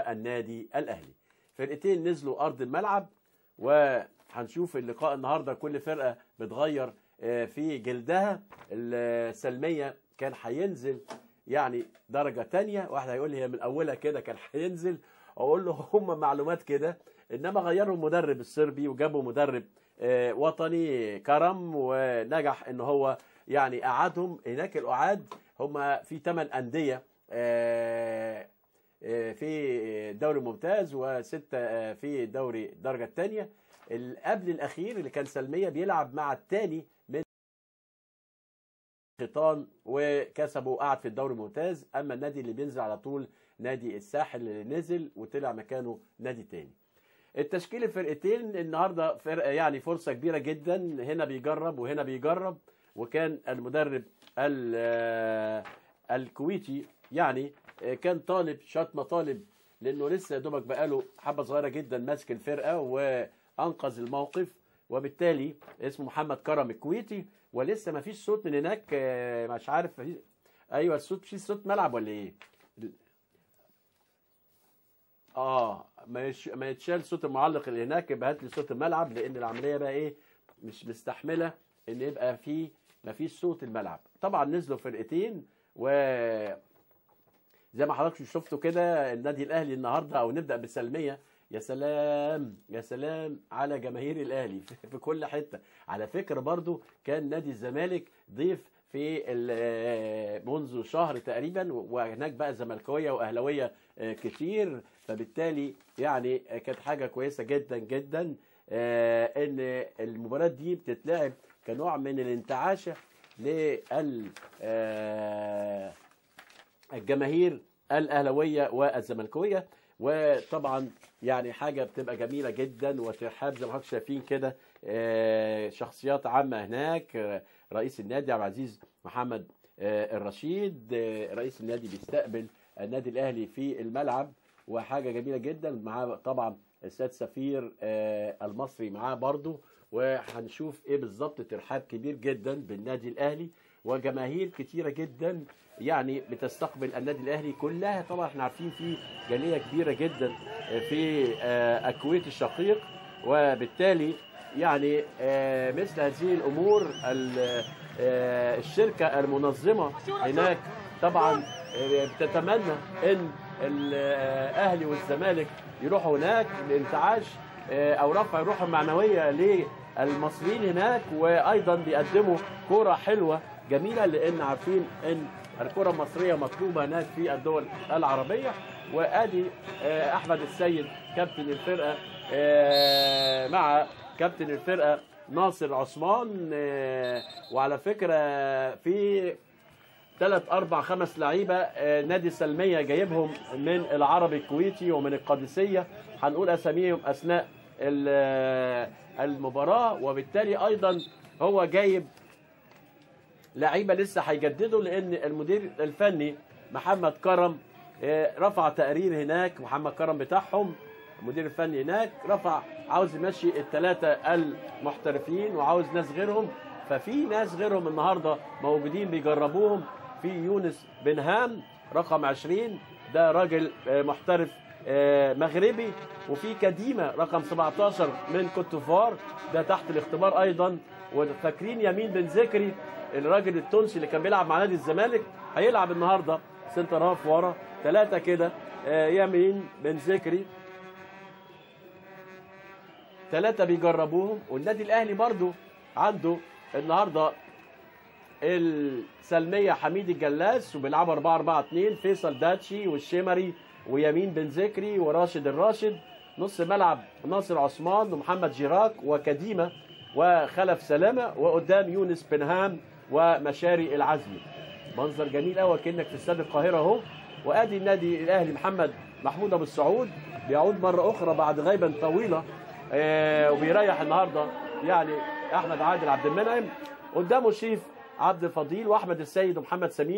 والنادي الاهلي. فرقتين نزلوا ارض الملعب، وهنشوف اللقاء النهارده كل فرقه بتغير في جلدها. السلمية كان هينزل يعني درجه تانية، واحد هيقول لي هي من اولها كده كان هينزل، اقول له هم معلومات كده، انما غيروا المدرب الصربي وجابوا مدرب وطني كرم، ونجح ان هو يعني قعدهم هناك. القعاد هم في 8 اندية في الدوري الممتاز و6 في دوري الدرجة الثانية. قبل الاخير اللي كان سلمية بيلعب مع الثاني من خيطان وكسبه وقعد في الدوري الممتاز. اما النادي اللي بينزل على طول نادي الساحل اللي نزل وطلع مكانه نادي تاني. التشكيل الفرقتين النهارده فرقه يعني فرصة كبيرة جدا، هنا بيجرب وهنا بيجرب، وكان المدرب الكويتي يعني كان طالب شوية مطالب، لانه لسه يا دوبك بقاله حبه صغيرة جدا ماسك الفرقة وانقذ الموقف، وبالتالي اسمه محمد كرم الكويتي. ولسه ما فيش صوت من هناك، مش عارف. ايوه الصوت، في صوت ملعب ولا ايه؟ ما يتشال صوت المعلق اللي هناك، يبقى هات لي صوت الملعب، لان العملية بقى ايه مش مستحمله ان يبقى في ما فيش صوت الملعب. طبعا نزلوا فرقتين، و زي ما حضراتكم شفتوا كده النادي الاهلي النهارده، او نبدا بالسلميه. يا سلام يا سلام على جماهير الاهلي في كل حتة. على فكرة برضو كان نادي الزمالك ضيف في منذ شهر تقريبا، وهناك بقى زملكاويه واهلاويه كتير، فبالتالي يعني كانت حاجة كويسة جدا جدا ان المباراة دي بتتلعب كنوع من الانتعاشه لل الجماهير الاهلاوية والزملكاويه. وطبعا يعني حاجة بتبقى جميلة جدا وترحاب زي ما حضرتك شايفين كده، شخصيات عامة هناك، رئيس النادي عبد العزيز محمد الرشيد رئيس النادي بيستقبل النادي الاهلي في الملعب، وحاجه جميلة جدا. معاه طبعا السيد سفير المصري معاه برضو، وهنشوف ايه بالظبط. ترحاب كبير جدا بالنادي الاهلي وجماهير كتيرة جدا يعني بتستقبل النادي الاهلي كلها. طبعا احنا عارفين في جالية كبيرة جدا في الكويت الشقيق، وبالتالي يعني مثل هذه الامور الشركة المنظمة هناك طبعا بتتمنى ان الاهلي والزمالك يروحوا هناك لانتعاش او رفع الروح المعنوية للمصريين هناك، وايضا بيقدموا كره حلوة جميلة، لان عارفين ان الكره المصرية مطلوبه هناك في الدول العربية. وادي احمد السيد كابتن الفرقة مع كابتن الفرقة ناصر عثمان. وعلى فكرة في 3 4 5 لعيبة نادي السلمية جايبهم من العربي الكويتي ومن القادسية، هنقول اساميهم اثناء المباراة. وبالتالي ايضا هو جايب لعيبة لسه هيجددوا، لان المدير الفني محمد كرم رفع تقرير هناك، محمد كرم بتاعهم المدير الفني هناك رفع، عاوز يمشي الثلاثة المحترفين وعاوز ناس غيرهم، ففي ناس غيرهم النهارده موجودين بيجربوهم. في يونس بنهام رقم 20، ده راجل محترف مغربي، وفي كديمه رقم 17 من كوتوفار، ده تحت الاختبار ايضا. وفاكرين يمين بن ذكري الراجل التونسي اللي كان بيلعب مع نادي الزمالك، هيلعب النهارده center half ورا 3 كده، يمين بن ذكري 3 بيجربوهم. والنادي الاهلي برضو عنده النهارده السلمية حميد الجلاس، وبيلعبوا 4-4-2، فيصل داتشي والشمري ويمين بن ذكري وراشد الراشد. نص ملعب ناصر عثمان ومحمد جيراك وكديمه وخلف سلامه، وقدام يونس بنهام ومشاري العزمي. منظر جميل قوي كانك في استاد القاهرة اهو. وادي النادي الاهلي محمد محمود ابو السعود بيعود مرة اخرى بعد غيبه طويلة، وبيريح النهارده يعني احمد عادل عبد المنعم. قدامه شريف عبد الفضيل واحمد السيد ومحمد سمير.